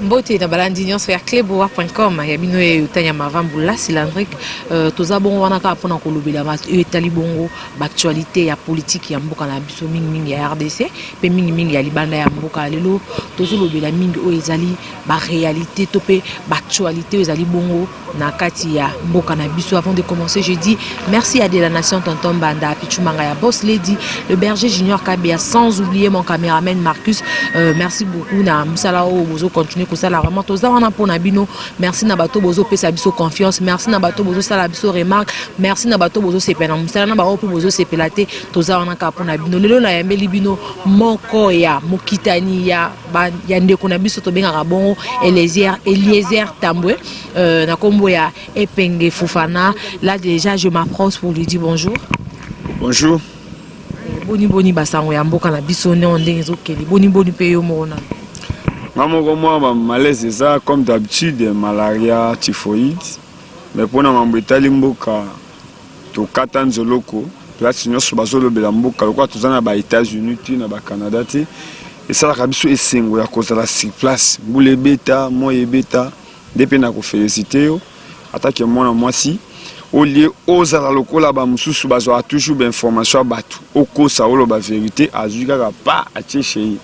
Mbote na balandi nyonso ya cleboa.com ya bino ye Tanya Mavambu la cylindrique. Toza bongo wana kaka mpona kolobela oyo etali bongo baactualité ya politique ya mboka na biso, mingimingi ya RDC mpe mingimingi ya libanda ya mboka. Lelo tozolobela mingi oyo ezali baréalité to mpe baactualité oyo ezali bongo na kati ya mboka na biso. Avant de commencer, je dis merci à de la nation, tonton Banda Pichumanga ya Boss Lady, le berger Junior Kabia, sans oublier mon caméraman Marcus. Merci beaucoup na mosala oyo bozo continuer kosala. Vraiment, toza wana mpona bino. Merci na bato bozopesa biso confiance, merci na bato bozosala biso remarque, merci na bato bozosepela na mosala, na bango mpe bozosepela te. Toza wana kaka mpona bino. Lelo nayambeli bino moko ya mokitani ya ndeko na biso tobengaka bongo Eliezer Tambwe, na nkombo ya Epenge Fofana. Là déjà, je m'approche pour lui dire bonjour. Bonjour. Boni boni basango ya mboka na biso, ndenge ndenge ezokende? Boni boni mpe yo moko na? Nga moko, mwa bamalaise eza comme d'habitude, malaria, typhoïde, mais mpona mambo etali mboka, tokata nzoloko. Place nyonso bazolobela mboka, lokola toza na ba-États-Unis te, na baCanada te, esalaka biso esengo ya kozala sur place. Mbula ebeta, moi ebeta nde mpe na koféliciter yo atake mwana mwasi. Olie ozala lokola bamosusu bazwaka toujours bainformation ya bato, okosa, oloba vérité, azwi kaka pa atie chez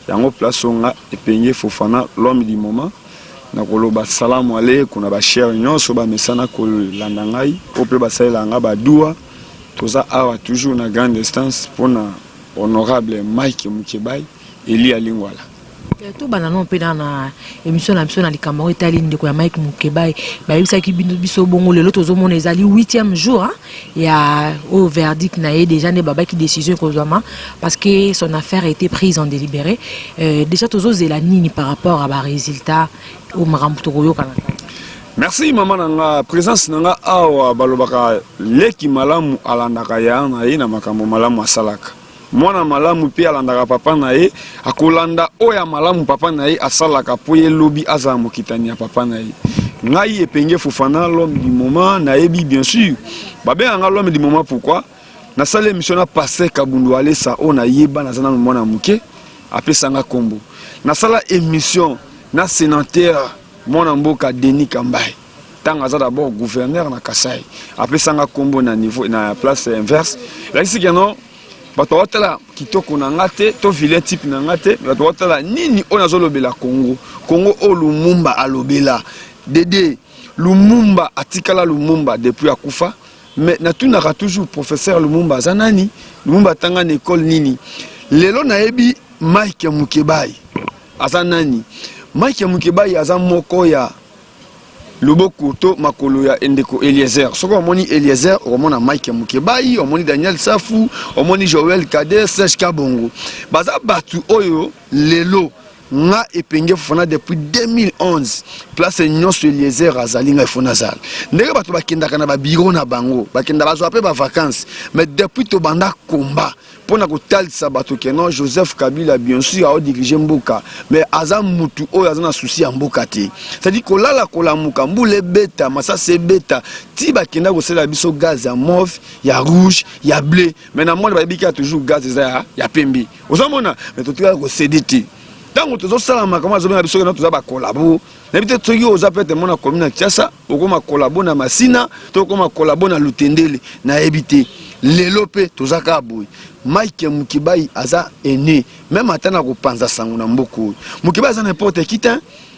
yango. Place oyo nga Epenge Fofana, l'homme du moment, na koloba salamu aleykum na bachers nyonso bamesana kolanda ngai, oyo mpe basalela nga baduwa. Toza awa toujours na grande instance mpona honorable Mike Mukebai Elia Lingwala. Tobanda no mpe na émission na biso na likambo yango etali ndeko ya Mike Mukebai. Bayebisaki biso bongo lelo tozomona ezali 8e jour, hein, ya oyo verdict na ye déjà nde babaki décision ekozwama parce que son affaire a été prise en délibéré. Déjà tozozela nini par rapport à barésultat oyo makambo tokoyokana? Merci mama na nga. Présence na nga awa, balobaka leki malamu alandaka ya na ye na makambo malamu asalaka. Mwana malamu mpe alandaka papa na ye, akolanda oyo ya malamu papa na ye asalaka mpo ye lobi azala mokitani ya papa na ye. Ngai Epenge Fofana, l'homme du moment, nayebi bien sûr babenganga l'homme du moment. Pourquoi? Nasali émission na pasteur Kabundu Alesa oyo nayeba, naza nano mwana moke, apesanga nkombo. Nasala émission na sénateur mwana mboka Denis Kambai ntango aza d'abord gouverneur na Kasai, apesanga nkombo na niveau na place inverse. Elakisi que non, bato baotala kitoko na nga te to vilain type na nga te, bato baotala nini oyo nazolobela Congo. Congo oyo Lumumba alobela, dede Lumumba atikala Lumumba depuis akufa. Mais natunaka toujours, professeur Lumumba aza nani? Lumumba atanga na ekole nini? Lelo nayebi Mike Mukebai aza nani. Mike Mukebai aza moko ya loboko to makolo ya ndeko Eliezer. Soki omoni Eliezer, okomona Mike Mukebai, omoni Daniel Safu, omoni Joel Kade, Serge Kabongo. Baza bato oyo lelo nga Epenge Fofana, depuis 2011, place nyonso Eliezer azali, ngai fo nazala. Ndenge bato bakendaka na babiro na bango, bakenda bazwa mpe bavacance, mais depuis tobanda komba mpona kotalisa bato que non, Joseph Kabila bien sûr aodirige mboka, mais aza mutu oyo aza na souci ya mboka te. C'est-à-dire kolala, kolamuka, mbula ebeta, masasi ebeta, ti bakenda kosalela biso gaz ya mauve, ya rouge, ya bleu, mais na mwana bayebi kaka toujours gaz eza ya pembe. Ozomona, mais totikaka kocéder te. Ntango tozosala makambo, azobenga biso kena toza bacollabo. Nayebi te soki oza peut-être mona commune na Kinshasa, okoma collabo na Masina to okoma collabo na Lutendele, nayebi te. Lelo mpe toza kaka boye. Mike Mukebai aza aîné, même ata na kopanza sango na mboka oyo, Mukebai aza n'importe qui te.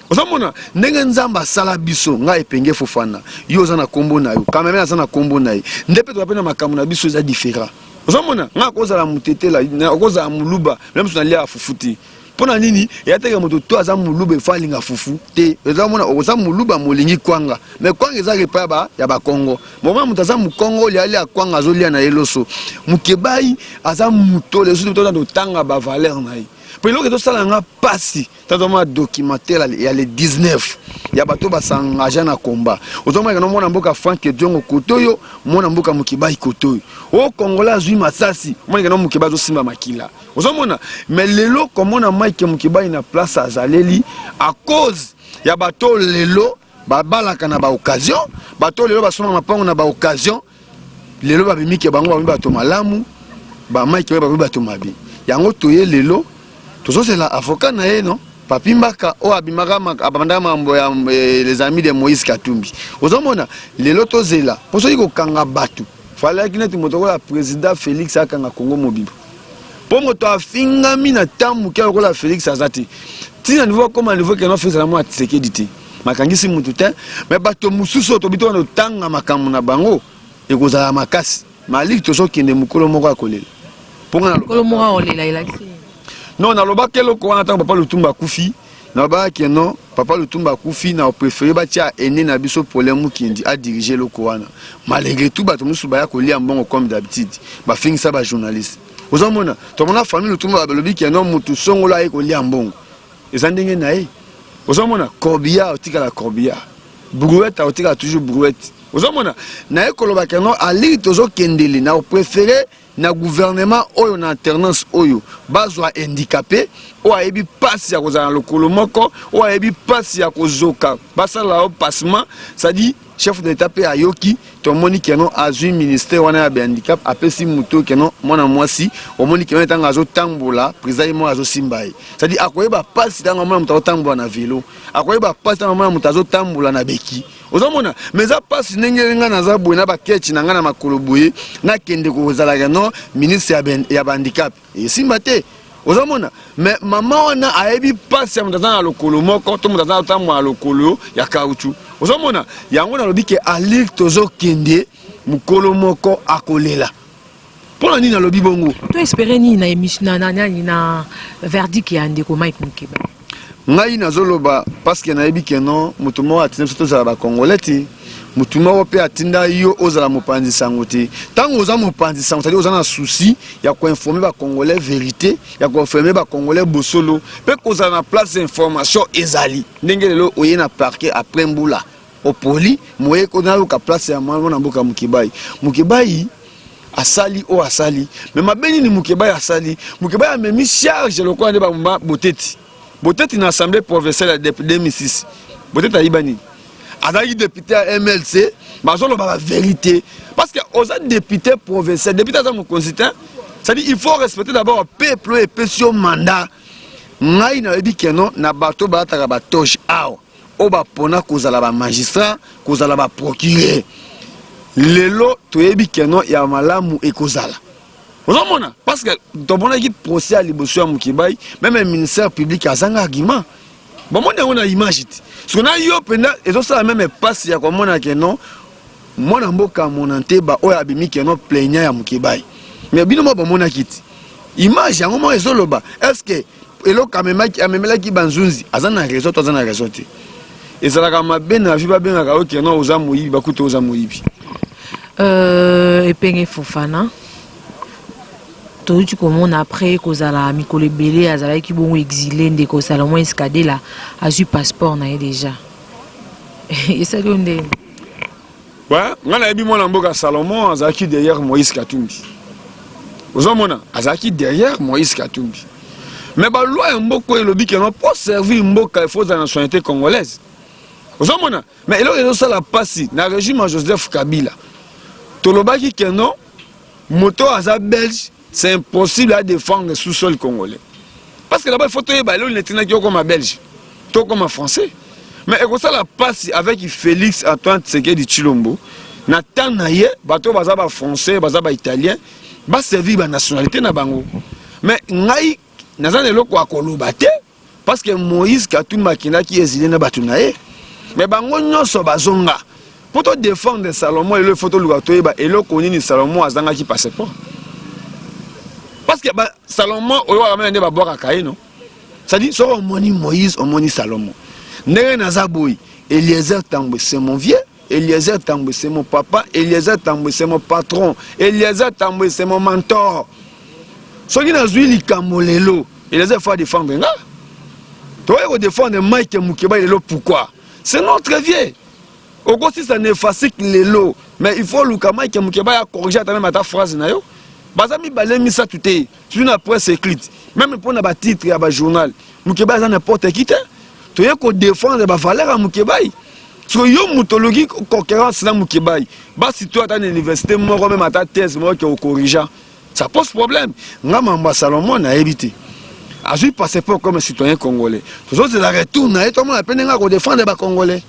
Ozomona ndenge Nzambe asala biso, ngai Epenge Fofana, yo oza na nkombo na yo, kameme aza na nkombo na ye, nde mpe toza mpe na makambo na biso, eza différent. Ozomona, ngai akozala motetela, okozala moluba, me mosu naliaka fufu te. Mpo na nini? Eya teke moto to aza moluba efo alinga fufu te. Eza mona oza moluba molingi kwanga, mais kwanga eza repas ya bakongo. Moma moto aza mokongo olia alia kwanga, azolia na ye loso. Mokebai aza moto lesusu toza totanga bavaleur na ye. Mpo eloko ezosala nga mpasi, tazomona documentaire ya le 19 ya bato bas'engager na komba, ozomona kena mwana mboka Frank Diongo kote oyo, mwana mboka Mokebai kote oyo, o Congolais azwi masasi, omona kena Mokebai azosimba makila. Ozomona, mais lelo komona Mike Mokebai na place azaleli à cause ya bato lelo babalaka na baoccasion, bato lelo basomaka mapango na baoccasion, lelo babimike bango babi bato malamu, bamike oyo babi bato mabe. Yango toye lelo tozozela avocat na ye, non? Papi Mbaka oyo abimaka abandaka makambo ya les amis de Moïse Katumbi. Ozomona lelo tozela mpo soki kokanga bato falaki neti moto lokola président Félix akanga Congo mobimba, mpo moto afingami na ntango moke lokola Félix aza te. Ntina niveau akóma niveau keno Félix aza mwana Tshisekedi te, makangisi mutu te. Me bato mosusu oyo tobi tokanda kotanga makambo na bango ekozala makasi. Maliki tozokende, mokolo moko akolela mpo nga mokolo moko akolela elakisi? Non, nalobaki eloko wana ntango papa Lutumba akufi. Nalobaki non, papa Lutumba akufi, na préféré batia aîné na biso Paulin Mukindi adirige eloko wana. Malgré tout, bato mosusu baya kolia mbongo comme d'habitude, bafingisa bajournaliste. Ozomona, tomona famille Lutumba balobi ke non, motu songolo aye kolia mbongo, eza ndenge na ye. Ozomona, corbillard otikala corbillard, brouette otikala toujours brouette. Ozomona, naye koloba ke non, aliki tozokendele na préféré na gouvernement oyo na alternance oyo bazwa handicapé oyo ayebi mpasi ya kozala na lokolo moko, oyo ayebi mpasi ya kozoka, basala yo passement. C'est-à-dire chef de l'État mpe ayoki, tomoni keno azwi ministère wana ya bahandicap, apesi moto keno mwana mwasi. Omoni keno ntango azotambola, président ye moko azosimba ye. C'est-à-dire akoyeba mpasi ntango amona moto azotambola na vélo, akoyeba mpasi ntango amona moto azotambola na béquille. Ozomona, mais eza mpasi ndenge ngai naza boye na bakeci na ngai na makolo boye, nakende kozalaka no ministre ya bahandicap, esimba te. Ozomona, mais mama wana ayebi mpasi ya moto aza na lokolo moko to moto aza otambola na lokolo ya caoutchouc. Ozomona, yango nalobi ke alire tozokende, mokolo moko akolela. Mpo na nini nalobi bongo? To espérer nini na émission na nani, na verdict ya ndeko Mike Mukeba? Ngai nazoloba parce que nayebi ke non, moto moko atinda biso tozala bacongolais te, motu moko mpe atinda yo ozala mopanzi sango te. Ntango oza mopanzi sango, c'est-à-dire oza na souci ya koinforme bacongolais vérité, ya koinforme bacongolais bosolo, mpe kozala na place information ezali ndenge lelo oye na parquet après mbula opoli moye naluka place ya mwana mboka Mokebai. Mokebai asali oyo asali, me mabe nini Mokebai asali? Mokebai amemi charge lokola nde bamoma Boteti. Boteti na assemblée provinciale ya 2006, Boteti ayiba nini? Azalaki député ya MLC. Bazoloba bavérité parce que oza député provincial, député aza mokonzi te. C'est-à-dire il faut respecter d'abord peuple oyo epesi yo mandat. Ngai nayebi keno na bato balataka batoge awa, oyo bapona kozala bamagistrat, kozala baprocureur, lelo toyebi keno ya malamu ekozala. Ozomona, parce que tomonaki procès ya liboso ya Mokebai, même ministère public azanga argument. Bomoni yango na image te. Soki na yo mpenza ezosala même mpasi ya komona ke non, mwana mboka mona nteba oyo abimi keno plaignant ya Mokebai, mais bino mo bomonaki te image yango moko ezoloba. Est ce que eloko amemelaki banzunzi aza na raison to aza na raison te? Ezalaka mabe na vie babengaka yo keno oza moyibi, bakuta oza moyibi. Epenge Fofana, toyuti komona après kozala mikolo ebele azalaki bongo exilé, ndeko Salomon Escadela azwi passeport na ye déjà. Esali yo ndenge? Ouais, ngai nayebi mwana mboka Salomon azalaki derrière Moïse Katumbi. Ozomona, azalaki derrière Moïse Katumbi, mais baloi ya mboka oyo elobi keno mpo servir mboka, il faut ozala nationalité congolaise. Ozomona, mais eloko ezosala mpasi, na régime ya Joseph Kabila tolobaki keno moto aza belge, c'est impossible à défendre sous-sol congolais, parce que là-bas il faut toyeba eloko netinaki okoma belge to okoma français. Mais ekosala mpasi avec Félix Antoine Tshisekedi Tshilombo, na temps na ye, bato baza bafrançais, baza baitalien, baservir banationalité na bango. Mais ngai naza na eloko ya koloba te, parce que Moïse Katumbi akendaki exilé na bato na ye, mais bango nyonso bazonga. Mpo todéfendre Salomon lelo, ifo toluka toyeba eloko nini Salomon azangaki passeport, parce que Salomon oyo akamena nde babwakaka ye no. C'est-à-dire soki omoni Moïse, omoni Salomon. Ndenge naza boye, Eliezer Tambwe, c'est mon vieux. Eliezer Tambwe, c'est mon papa. Eliezer Tambwe, c'est mon patron. Eliezer Tambwe, c'est mon mentor. Soki nazwi likambo lelo, Eliezer faut défendre nga. Tokoki kodéfendre Mike Mukeba lelo, pourquoi? C'est notre vieux. Okosisa nefasik lelo, mais il faut luka Mike Mukeba ya corriger ata même ata phrase na yo. Baza mibale, misato te, surtout na presse écrite, même mpona batitre ya bajournal. Mukeba aza n'importe qui te. Toye kodéfendre bavaleur ya Mukebai. Soki yo moto oluki concurrence na Mukebai, basi to ata na université moko, même ata thèse moko ke ocorrigea, ça pose problème. Nga mambo ya Salomon nayebi te. Azwi passeport comme citoyen congolais, tozozela retour na ye, tomona mpe ndenge akodefendre bacongolais.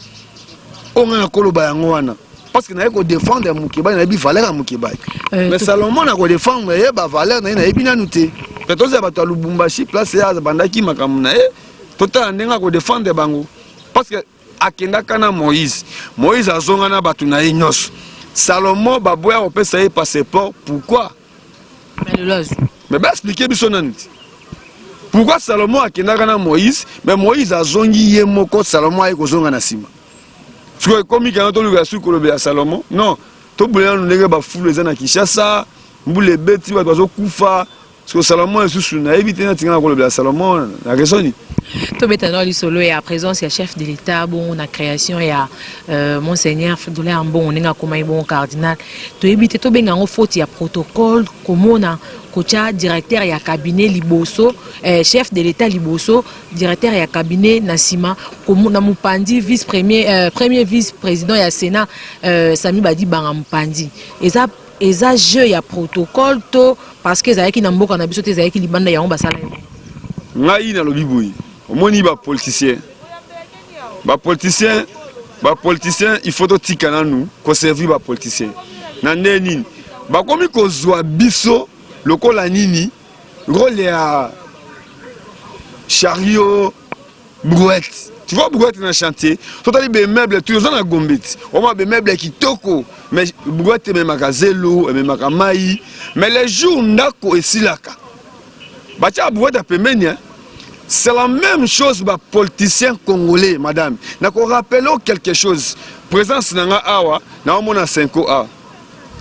Oyo ngai nakoloba yango wana, parce que naye kodefendre Mukebayi, nayebi valeur ya Mukebayi. Mais Salomon, na kodefendre ye, bavaleur na ye nayebi nanu te. Mpe tozela bato ya Lubumbashi, place ye abandaki makambo na ye, totala ndenge akodefendre bango, parce que akendaka na Moïse, Moïse azonga na bato na ye nyonso. Salomon, baboya kopesa ye passeport, pourquoi? Mais lelo azwi. Mais baexpliquer biso nani ti pourquoi Salomon akendaka na Moïse, mais Moïse azongi ye moko, Salomon aye kozonga na nsima. Sikoyo ekomi kanga toluka suki kolobela Salomon. Non, toboya nanu ndenge bafulu eza na Kinshasa, mbula ebeti, bato bazokufa. Sikoyo Salomon lisusu, nayebi te natinga na kolobela Salomon na raison. Tobeta na lisolo ya présence ya chef de l'État bongo na création ya monseigneur Fridolin Ambongo, ndenge akomaki bongo cardinal. Toyebi te, tobenga yango faute ya protocole, komona kotia directeur ya cabinet liboso, chef de l'État liboso, directeur ya cabinet na nsima, na mopanzi vice premier, premier vice président ya Sénat, Sami Badibanga mopanzi. Eza jeu ya protocole to parce que ezalaki na mboka na biso te, ezalaki libanda, yango basala yango? Ngai nalobi boye, omoni bapoliticien, il faut totika nanu koservir bapoliticien. Na nde nini bakomi kozwa biso lokola nini, rôle ya chariot, brouette. Tu vois, brouette na chantier, totali bameuble tu oza na Gombe ti omona bameuble ya kitoko, mais brouette ememaka zelo, ememaka mai. Mais le jour ndako esilaka, batia brouette ya pembeni. C'est la même chose bapoliticien congolais. Madame, nakorappeler quelque chose. Présence na nga awa, naomona 5 awa,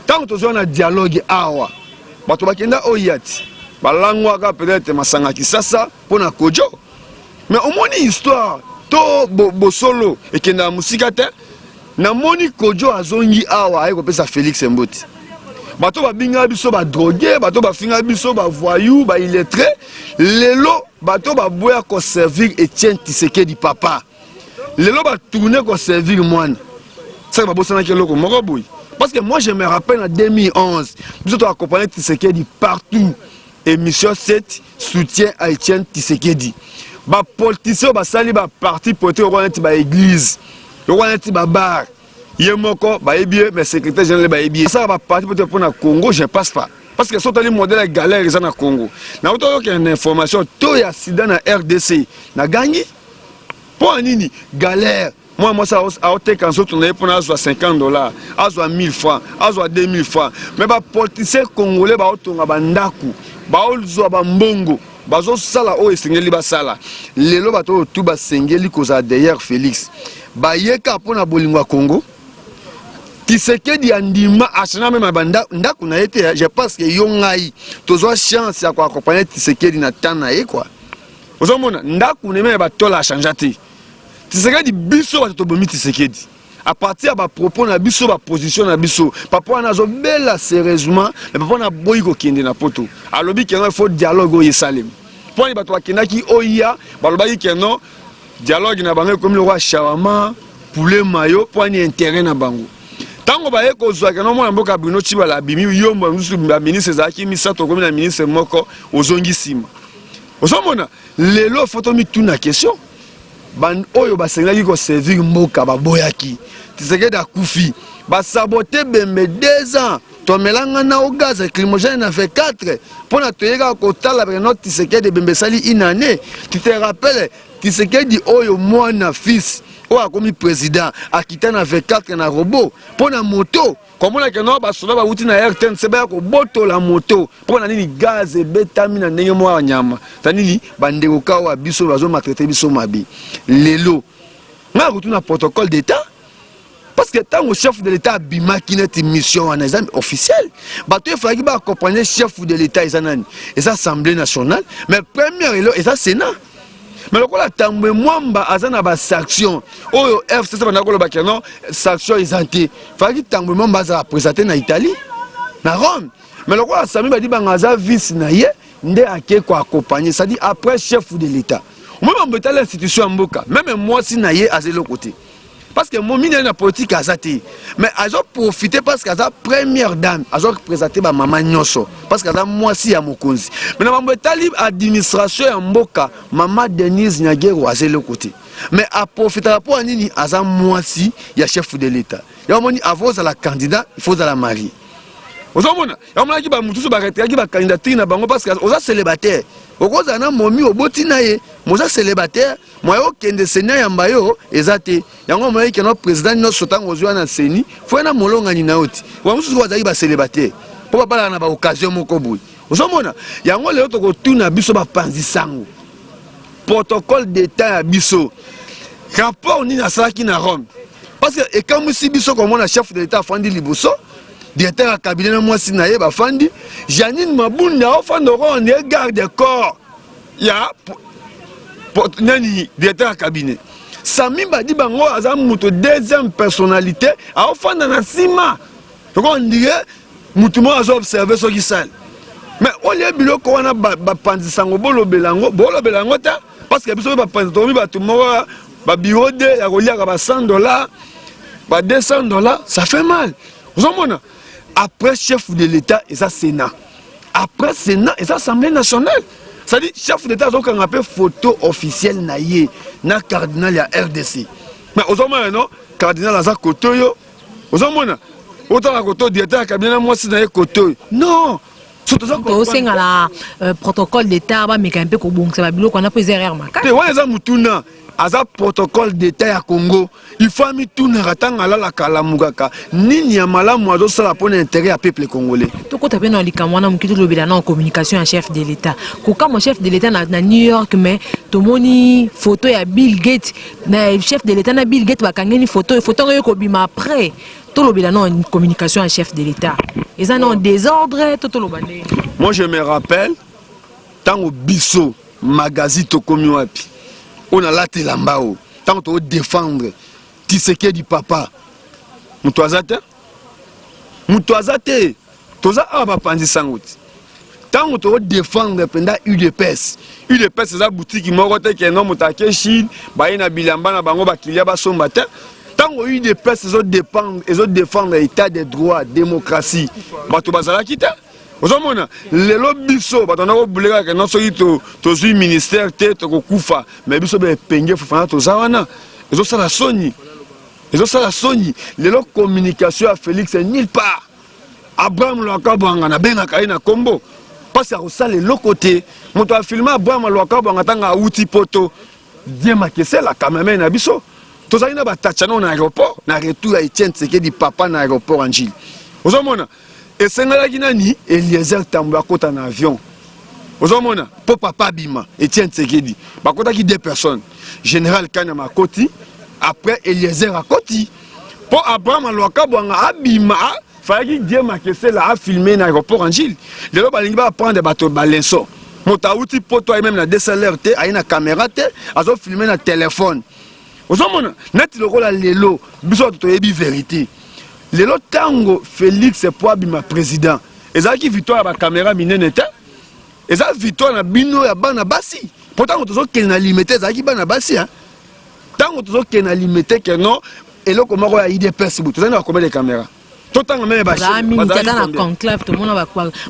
ntango tozwa na dialogue awa, bato bakenda oya ti balangwaka peut-être masanga Kisasa mpo na Kojo. Mais omoni histoire to bosolo ekendaka mosika te. Namoni Kojo azongi awa, aye kopesa Félix mbote. Bato babingaka biso badrogués, bato bafingaka biso bavoyou, baillettré, lelo bato baboya koservir Etienne Tshisekedi papa, lelo batourne koservir mwana. Saka babosanaki eloko moko boye, parce que moi je me rappelle, en 2011, biso toaccompagne Tshisekedi partout, émission 7, soutien à Etienne Tshisekedi. Bapoliticien oyo basali baparti politique lokola neti baéglise, lokola neti babar, ye moko bayebi ye, mais secrétaire général bayebi ye, asala baparti politique mpona Congo, je passe pas. Parce que so otali modèle ya galère eza na Congo, nauta okende na information to ya sida na RDC, nagangi mpo ya nini? Galère, mwana mwasi aoteka nzoto na ye mpona azwa 50 $, azwa 1000 francs, azwa 2000 francs. Mais bapoliticien congolais baotonga bandako, baozwa bambongo, bazosala oyo esengeli basala. Lelo bato oyo tu basengeli kozala derrière Félix, bayeka mpona bolingo ya Congo. Tshisekedi andima achangea même bandako na ye te. Je pense que yo, ngai, tozwa chance ya koaccompagne Tshisekedi na temps na ye, quoi. Ozomona ndako na ye, batola achangea te. Tshisekedi, biso bato tobomi Tshisekedi à partir ya bapropos na biso, baposition na biso. Papa wana azobela sérieusement, mais papa wana aboyi kokende na Poto. Alobi que non, il faut dialogue oyo esalemi. Mpo ani bato bakendaki oya, balobaki que non, dialogue na bango ekomi lokola shawarma, poulet mayo. Mpo ani? Intérêt na bango. Ntango baye kozwa que non, mwana mboka Bruno Tshibala abimi, yo mosusu baministre ezalaki misato, okomi na ministre moko, ozongi nsima. Ozomona lelo, faut tomituna question. Oyo basengelaki koservir mboka baboyaki. Tshisekedi akufi, basabote bembe 2 ans, tomelanga na o gaz lacrymogène na 24 mpo na toyekaka kotala que non, Tshisekedi bembe esali une année. Tu te rappelles, Tshisekedi oyo mwana, fils oyo akomi président, akita na 24 na robot mpo na moto komona que non, basoda bawuti na RTNC baya kobotola moto. Mpo na nini? Gaz ebetami na ndenge moko ya nyama. Ta nini, bandeko kawa biso bazomaltraiter biso mabe. Lelo ngai akotuna protocole d'état, parce que ntango chef de l'État abimaki neti mission wana eza officiel, bato efalaki baaccompagne chef de l'État eza nani? Eza Assemblée nationale, mais première elo eza Sénat. Mais lokola Tambwe Mwamba aza na basanction oyo FCC banda koloba que non, sanction eza te, falaki Tambwe Mwamba azala présente na Italie, na Rome. Mais lokola Sami Badibanga aza vice na ye, nde ake koaccompagne, c'est-à-dire après chef de l'État. Omoi mambo etali institution ya mboka, même mwasi na ye aza eloko te. Parce que momi na ye na politique aza te, mais azo profiter parce que aza première dame, azo représenter ba mama nyonso parce que aza mwasi ya mokonzi. Mais na mambo etali administration ya mboka, mama Denise Nyakeru aza eloko te, mais aprofitaka mpo ya nini? Aza mwasi ya chef de l'État. Yango moni, avant ozala candidat, il faut ozala marié. Ozomona, yamonaki bamosusu baretiraki bacandidature na bango parce que oza célibataire. Okozala na momi oboti na ye, moza célibataire, moye okende CENI ayamba yo eza te. Yango omonaki keno président nyonso, ntango ozwi wana CENI, fo ye na molongani na yo ti. Bamosusu bazalaki bacélibataire mpo babalaka na baoccasion moko boye. Ozomona yango, lelo tokotuna biso bapanzi sango, protocole d'état ya biso, rapport nini asalaki na Rome? Parce que ekamwisi biso komona chef de l'État afandi liboso, directeur ya cabinet na mwasi na ye bafandi, Janine Mabunda ofanda oko nde garde corps ya nani, directeur ya cabinet Sami Badi. Bango aza moto deuxième personnalité, aofanda na nsima toko ondire motu moko azo observe soki sale. Mais olie biloko wana, bapanzisa yango, bolobela yango, bolobela yango te, parce que biso mpe bapanzi tokomi bato moko babureau de ya koliaka ba 100 $, ba 200 $. Ça fait mal. Ozomona, après chef de l'État eza Sénat, après Sénat eza Assemblée nationale. C'est-à-dire chef d'État azokanga mpe photo officielle na ye na cardinal ya RDC, mais ozomona no cardinal aza kote oyo, ozomona otala kote oyo, directeur ya cabinet na mwasi na ye kote oyo. Non. Tosenga na protocole d'état bameka mpe kobongisa babiloko wana mpo eza erreur makasi. Te, wana eza mutuna. Aza protocole d'état ya Congo, il faut amitunaka ntango alalaka, alamukaka, nini ya malamu azosala mpo na intérêt ya peuple congolais. Tokota mpe na likambo wana moki, tolobela na communication ya chef de l'État. Kokamwa, chef de l'État na New York, mais tomoni photo ya Bill Gates na chef de l'État na Bill Gates bakangeni photo. Photo yango ekobima après. Tolobela na communication ya chef de l'État, eza na désordre to toloba ndenge? Moi, je me rappelle ntango biso magazine Tokomi Wapi, oyo nalata elamba oyo, ntango todéfendre Tshisekedi papa, moto aza te, moto aza te. Toza awa bapanzi sango ti ntango todéfendre mpenza UDPS. UDPS eza butiki moko te keno moto ake Chine, baye na bilamba na bango, bakilia basomba te. Ntango UDPS ezodéfendre état de droit, démocratie, bato bazalaki te. Ozomona lelo biso bato anda kobule kaka no soki tozwi ministère te, tokokufa. Mais biso baepenge Fofana toza wana. Ezosala soni, ezosala soni. Lelo communication ya Félix, nulle part. Abraham Lwakabwanga, nabengaka ye na nkombo mpasi, akosala eloko te. Moto afilme Abraham Lwakabwanga ntango awuti Poto, Die Makesela, cameraman na biso. Tozali na batachano na aéroport, na retour ya Etienne Tshisekedi papa na aéroport Ndjili. Ozomona, esengelaki nani, Eliezer Tambo akota na avion. Ozomona, mpo papa abima, Etienne Tshisekedi, bakotaki deux personnes. Général Kanyama akoti, après Eliezer akoti. Mpo Abraham Alwakabwanga abima, fayaki Die Makesela afilme na aéroport Ndjili. Lelo balingi baprendre bato balenso. Moto awuti Poto, aye même na DSLR te, aye na caméra te, azofilme na telefone. Ozomona neti lokola lelo biso bato toyebi vérité. Lelo ntango Félix po abima président, ezalaki victoire ya bacaméra minene te, eza victoire na bino ya bana basi. Mpo ntango tozokende na Limete, ezalaki bana basi. Ntango tozokende na Limete, keno eloko moko ya UDPS boye, tozali na bacombien de caméra? Totanga même. Mingi ata na conclave tomona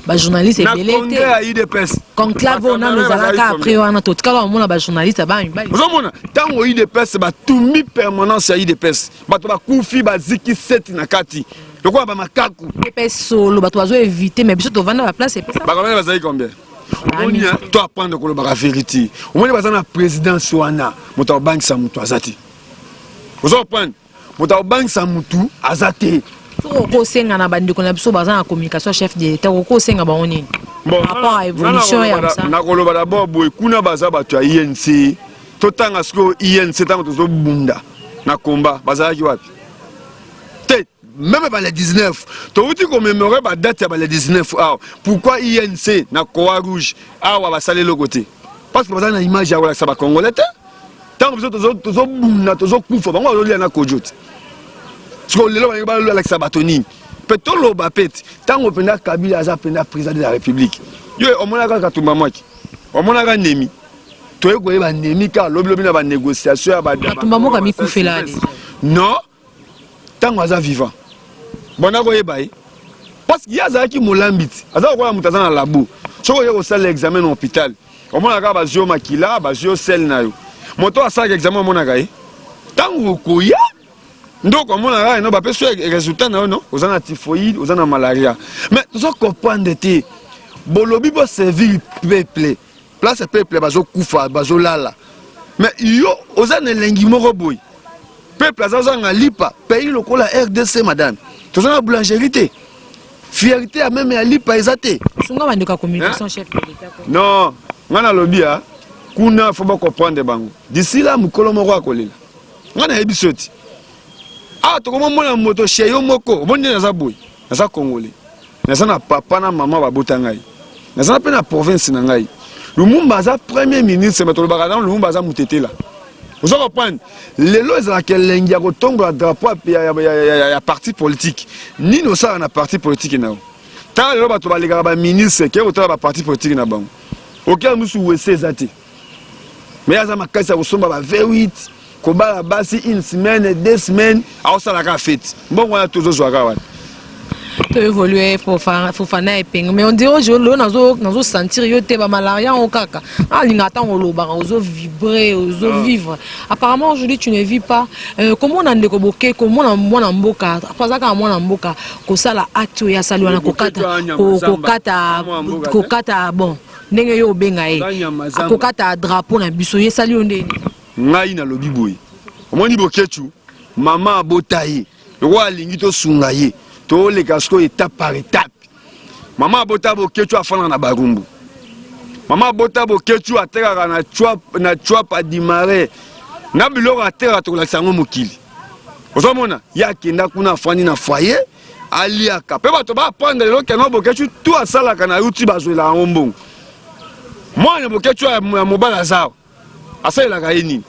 bajournaliste ebele te. Ya UDPS. Conclave oyo nano ezalaka après wana, totikala bamona bajournaliste bana mibali. Ozomona, ntango UDPS batumbi permanence ya UDPS, bato bakufi, baziki seti na kati lokola bamakaku. Mpe solo bato bazo éviter, mais biso tovanda baplace epesa. Bakamene bazali combien? Omoni, to apprendre kolobaka vérité. Omoni, baza na présidence wana, moto akobangisa moto aza te. Ozo comprendre, moto akobangisa motu aza te. Soki okosenga na bandeko na biso baza na communication chef de l'État, okosenga bango nini Bon, par rapport à évolution ya mosala? Nakoloba d'abord boye, kuna baza bato ya UNC. Totanga sikoyo UNC, ntango tozobunda na komba, bazalaki wapi? Te, même bale 19, touti commémorer badate ya bale 19 awa. Pourquoi UNC na Croix Rouge awa basali eloko te? Parce que baza na image ya kolakisa bacongolais te. Ntango biso tozobunda, tozokufa, bango bazolia na kojo te. Sikoyo lelo balingi balakisa bato nini? Mpe toloba mpe ti ntango mpenza Kabila aza mpenza président de la République, yo omonaka Katumba Mwaki, omonaka Nemi? Toye koyeba Nemi kaka lobilobi na banégociation ya Katumba moko amikufela. Non, ntango aza vivant banda koyeba ye, parce que ye azalaki molambi ti aza lokola moto aza na labo. Soki oye kosala examen na hôpital, omonaka kaka bazwi yo makila, bazwi yo sel na yo. Moto asalaka examen, omonaka ye ntango okoya ndoko, omonaka kaka no bapesi yo résultat na yo, no oza na typhoïde, oza na malaria. Mais toza comprendre te. Bolobi boservir peuple, place peuple bazokufa, bazolala, mais yo oza na elengi moko boye. Peuple aza ozanga lipa. Pays lokola RDC, madame, toza na boulangerie te, fierté ya même ya lipa eza te. Sunga bandeko ya communication, chef de l'État. Non, ngai nalobi ya kuna, faut bacomprendre bango. D'ici là, mokolo moko akolela. Ngai nayebi so ti awa tokomomona moto chez yo moko. Omoni nde naza boye, naza Congolais, naza na papa na mama babota ngai, naza mpe na province na ngai. Lumumba aza premier ministre, mais tolobaka nano Lumumba aza motetela. Oza comprendre? Lelo ezalaka elengi ya kotombola drapeau ya parti politique. Nini osalaka na parti politique na yo? Tala lelo bato balekaka baministre, ke kotala baparti politique na bango, okela mosusu wese eza te. Mais aza makasi ya kosomba ba V8, kobala basi une semaine, 2 semaines, aosalaka fête. Mbongo wana tozozwaka wana. To évolue. Fofana Epenge, mais on dirait aujourd'hui nazo sentir yo te. Bamalaria yango kaka alinga ntango olobaka, ozovibrer, ozovivre. Apparemment aujourd'hui tu ne vis pas. Komona ndeko boke, komona mwana mboka, po aza kaka mwana mboka, kosala acte oyo asali wana, kokata, kokata, bon, ndenge yo obenga ye, akokata drapeau na biso, ye esali yo ndeni? Ngai nalobi boye, omoni Bokecu, mama abota ye lokola alingi tosunga ye, toleka sikoyo étape par étape. Mama abota Bokecu, afandaka na Barumbu. Mama abota Bokecu, atekaka na Chwapa Dimare na biloko atekaka, tokolakisa yango mokili. Ozomona ye akenda kuna, afandi na foyer, aliaka mpe bato baapprendre lelo keno Bokecu tu asalaka na yuti, bazwela yango mbongo. Mwana Bokecu ya mobali aza, asalelaka ye nini?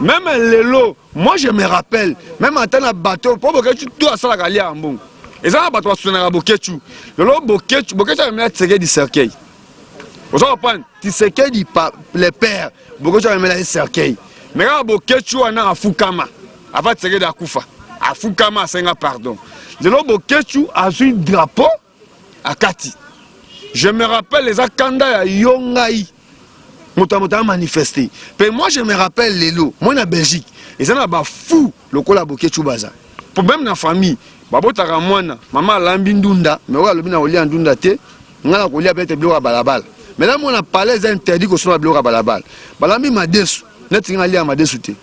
Même lelo, moi je me rappelle même ata na bato mpo Bokecu tu asalaka, aliaka mbongo. Eza na bato basutenaka Bokecu. Lelo Bokecu, Bokecu amemela Tshisekedi cercueil. Oza comprendre? Tshisekedi le père, Bokecu amemela ye cercueil. Mais kaka Bokecu wana afukama avant Tshisekedi akufa, afukama, asenga pardon. Lelo Bokecu azwi drapeau akati. Je me rappelle, eza kanda ya yo ngai, moto ya moto amanifeste mpe. Moi je me rappelle, lelo moi na Belgique eza na bafu lokola Bokecu, baza po même na famille babotaka mwana, mama alambi ndunda, mais oyo alobi na kolia ndunda te, ngai na kolia peut-être biloko ya balabala. Mais na mona palais eza interdit kosomba biloko ya balabala. Balambi madesu, neti ngai alia madesu te,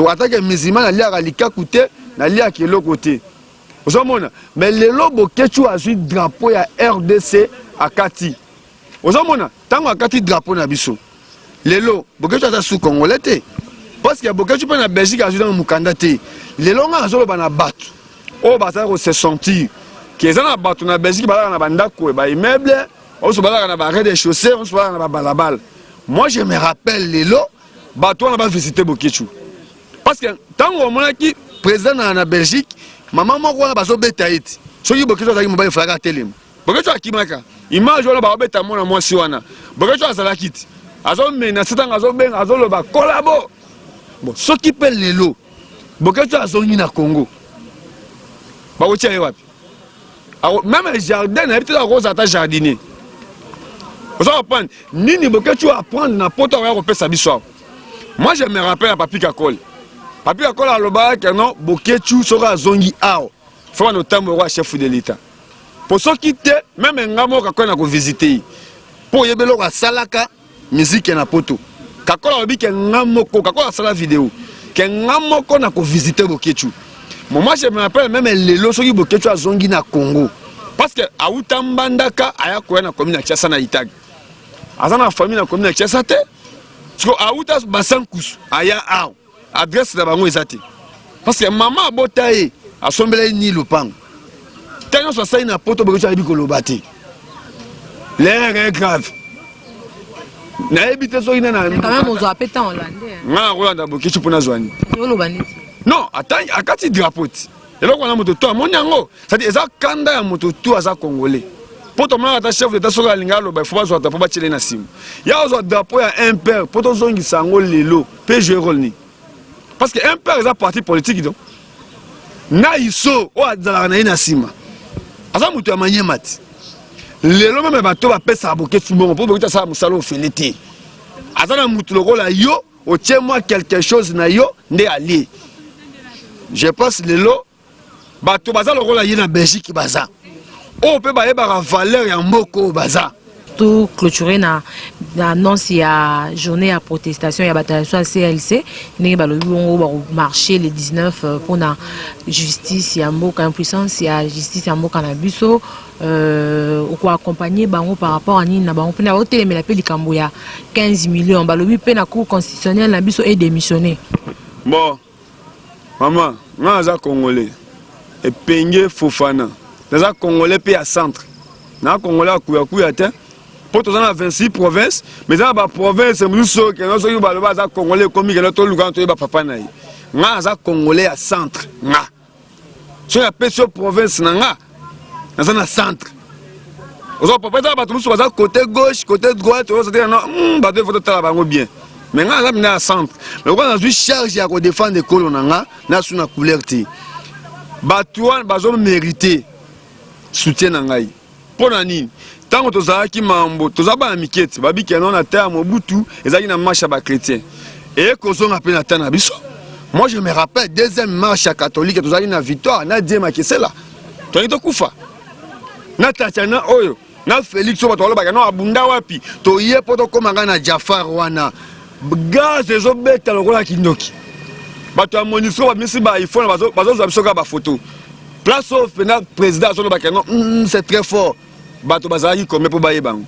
atake musulman, naliaka likaku te, naliaka eloko te. Ozomona? Mais lelo Bokecu azwi drapeau ya RDC akati. Ozomona ntango akati drapeau na biso, lelo Bokecu aza su Congolais te, parce que Bokecu mpe na Belgique azwi nano mokanda te. Lelo ngai nazoloba na bato oyo bazali kose sentir ke eza na bato na Belgique balaka na bandako, baimmeuble, oso balaka na ba rez-de-chaussée, oso balaka na babalabala. Moi je me rappelle, lelo bato wana bavisite Bokecu, parce que ntango omonaki président na Belgique, mama moko wana bazobeta ye ti soki Bokecu azalaki mobali, efalaka atelema. Bokecu akimaka image wana, baobeta mwana mwasi wana. Bokecu azalaki ti azomenacer, ntango azobenga, azoloba collabo. Bon, soki mpe lelo Bokecu azongi na Congo, bakotia ye wapi? Même jardin nayebi te, akozala ata jardinier. Oza comprendre nini Bokecu apprendre na poto, akoya kopesa biso awa? Moi je me rappelle ya Papi Kakole. Papi Kakole alobaka ke non, Bokecu soki azongi awa, faut bana otambola kwa chef de l'État, po soki te, même nga moko Kakole na kovisite ye. Mpo oyebi eloko asalaka miziki na poto. Kakola alobi ke nga moko, Kakola asala video ke nga moko na kovisite Bokecu. Bon, moi je me rappelle, même lelo soki Bokecu azongi na Congo, parce que auta Mbandaka, aya koya na commune ya Kinshasa na Itag, aza na famille na commune ya Kinshasa te. Siko auta Basankusu, aya awa, adresse na bango eza te, parce que mama abota ye, asombela ye ni lopango. Ntango nyonso asali na poto, Bokecu ayebi koloba te. L'heure est grave, nayebi te soki nana. Quand même ozwa pe temps olande. Nga nakolanda Bokecu mpo nazwa nini? Oloba neti. Non, akati drapeau ti eloko wana, moto to amoni yango, c'est-à-dire eza kanda ya moto to aza Congolais. Mpo tomonaka ata chef d'état soki alingi aloba, ifo bazwa drapeau batiele na nsima ya ozwa drapeau ya un père mpo tozongisa yango lelo mpe jouer rôle nini? Parce que MPR eza parti politique donc. Na iso oyo azalaka na ye na nsima aza moto ya manyema ti lelo meme bato bapesaka boketsu bongo mpo boketsu asala mosala ofele te. Aza na motu lokola yo otie mwa quelque chose na yo nde alie. Je pense lelo bato baza lokola ye na Belgique baza oyo mpe bayebaka valeur ya mboka oyo baza. To clôturer na annonce ya journée ya protestation ya bato ya CLC ndenge balobi bongo bakomarche le 19 mpona justice ya mboka, impuissance ya justice ya mboka na biso. Okoaccompagne bango par rapport à nini na bango mpena baotelemela mpe likambo ya 15 millions balobi mpe na cour constitutionnelle na biso edémissionné? Bon mama, nga naza Congolais Epenge Fofana, naza Congolais mpe ya centre, na Congolais ya kuyakuya te, mpo toza na 26 province, mais eza na baprovince mosusu oyo keno soki baloba aza Congolais ekomi keno toluka toyeba papa na ye. Nga naza Congolais ya centre. Nga soki apesi yo province na nga, naza na centre. Oza papa, eza bato mosusu baza côté gauche, côté droite, ozote no bato efo totala bango bien, mais nga naza mina ya centre. Mais lokola nazwi charge ya kodefendre ekolo na nga, nasu na couleur te. Bato wana bazomérite soutien na ngai. Mpo na nini? Ntango tozalaki mambo, toza bana mike te, babikeno na ta ya Mobutu ezalaki na marche ya bachrétien, eye kozonga mpe na ta na biso. Moi je me rappelle deuxième marche ya catholique, tozalaki na Victoire na Die Makesela, toyaki tokufa na Tatiana oyo na Félix oyo bato balobaka no abunda wapi. Toye mpo tokóma ngai na Jafar wana, gaz ezobeta lokola kindoki. Bato ya MONUSCO babimisi ba iPhone, bazozwa biso kaka bafoto. Place oyo mpena président azolobaka no, c'est très fort. Bato bazalaki combien mpo bayeba yango?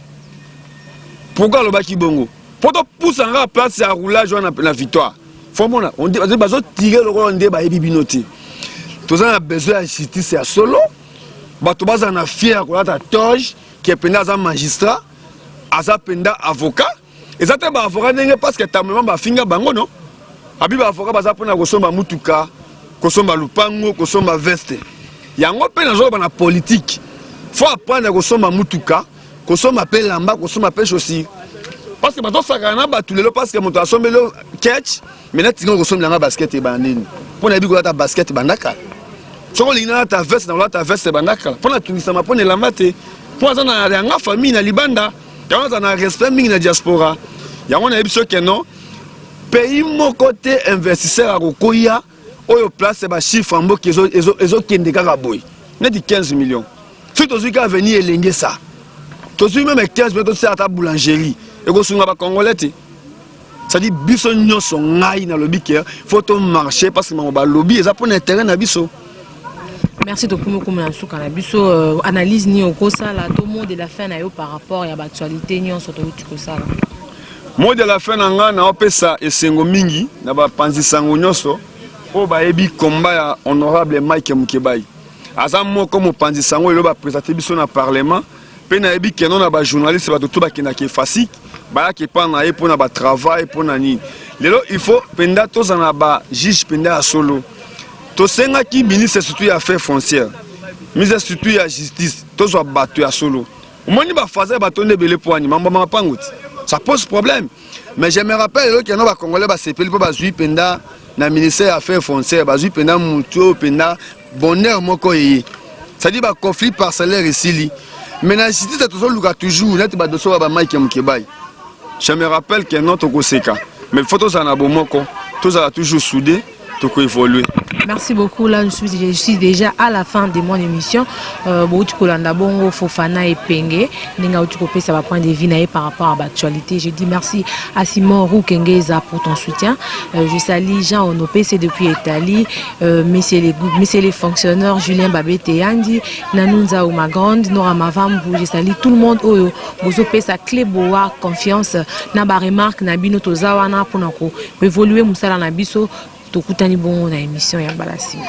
Pourquoi alobaki bongo? Mpo topusa kaka place ya roulage wana na Victoire. Fo mona bazotire lokola nde bayebi bino te. Toza na besoin ya justice ya solo. Bato bazala na fier ya kolata toge ke mpenza aza magistrat, aza mpenza avocat. Eza te baavocat ndenge parce que tamlement bafinga bango no abi baavocat baza mpona kosomba mutuka, kosomba lupango, kosomba veste. Yango mpe nazoloba na politique, faut apprendre kosomba mutuka, kosomba mpe lamba, kosomba mpe chaussure, parce que bazosakana na bato lelo. Parce que moto asombeli ketch, mais natinga kosombela nga basket ebanda nini? Mpo nayebi kolata basket banda kala. Soki olingi nalata veste, na kolata veste banda kala, mpo natungisama mpo na elamba te, mpo aza na yanga famille na libanda. Yango aza na respect mingi na diaspora. Yango nayebi soki no pays moko te investisseur akokoya oyo place bachiffre ya mboka ezokende kaka boye neti 15 millions. Soki tozwi kaka avenir elenge sa tozwi même 15 millions, tosala ata boulangerie, ekosunga bacongolais te. C'est-à-dire biso nyonso, ngai nalobi ke faut tomarcher, parce que mango balobi eza mpona intérêt na biso. Merci. Tokomi okoma na suka na biso. Analyse nini okosala to mot de la fin na yo par rapport ya baactualité nyonso touti kosala? Mot de la fin na ngai, naopesa esengo mingi na bapanzi sango nyonso oyo bayebi komba ya honorable Mike Mukebai. Aza moko mopanzi sango lelo baprésente biso na parlement. Mpe nayebi keno na bajournaliste, bato to bakendaka efasik, bayaka epa na ye mpona batravail. Mpona nini lelo il faut mpenza tozala na bajuge mpenza ya solo? Tosengaki ministre surtout ya affaires foncière, ministre surtout ya justice, tozwa bato ya solo. Omoni bafaza ya bato nde ebele po ani mambo mapango ti ça pose problème. Mais je me rappelle lelo keno bacongolais basepeli mpo bazwi mpenza na ministère ya affaires foncière, bazwi mpenza motu oyo mpenza bonheur moko eye, c'est-à-dire baconflit parcellaire esili. Mais na justice tozoluka toujours neti badossier ya bamike Mokebai. Je me rappelle que non, tokoseka, mais faut tozala na bomoko, tozala toujours soudé, tokoévolue. Merci beaucoup. Là, je suis déjà à la fin de mon émission. Bouti kolanda bongo Fofana Epenge, ndenge auti kopesa ba point de vue na ye par rapport à l'actualité. Je dis merci à Simon Roukengeza pour ton soutien. Je salue Jean Onopé, c'est depuis Italie. Messieurs les fonctionnaires, Julien Babete Yandi, Nanunza Oumagrande, Nora Mavambu, je salue tout le monde. Oyo, bozo pesa clé boa confiance, na ba remarque na bino toza wana pour évoluer musala na biso. Tokutani bongo na émission ya mbala nsima.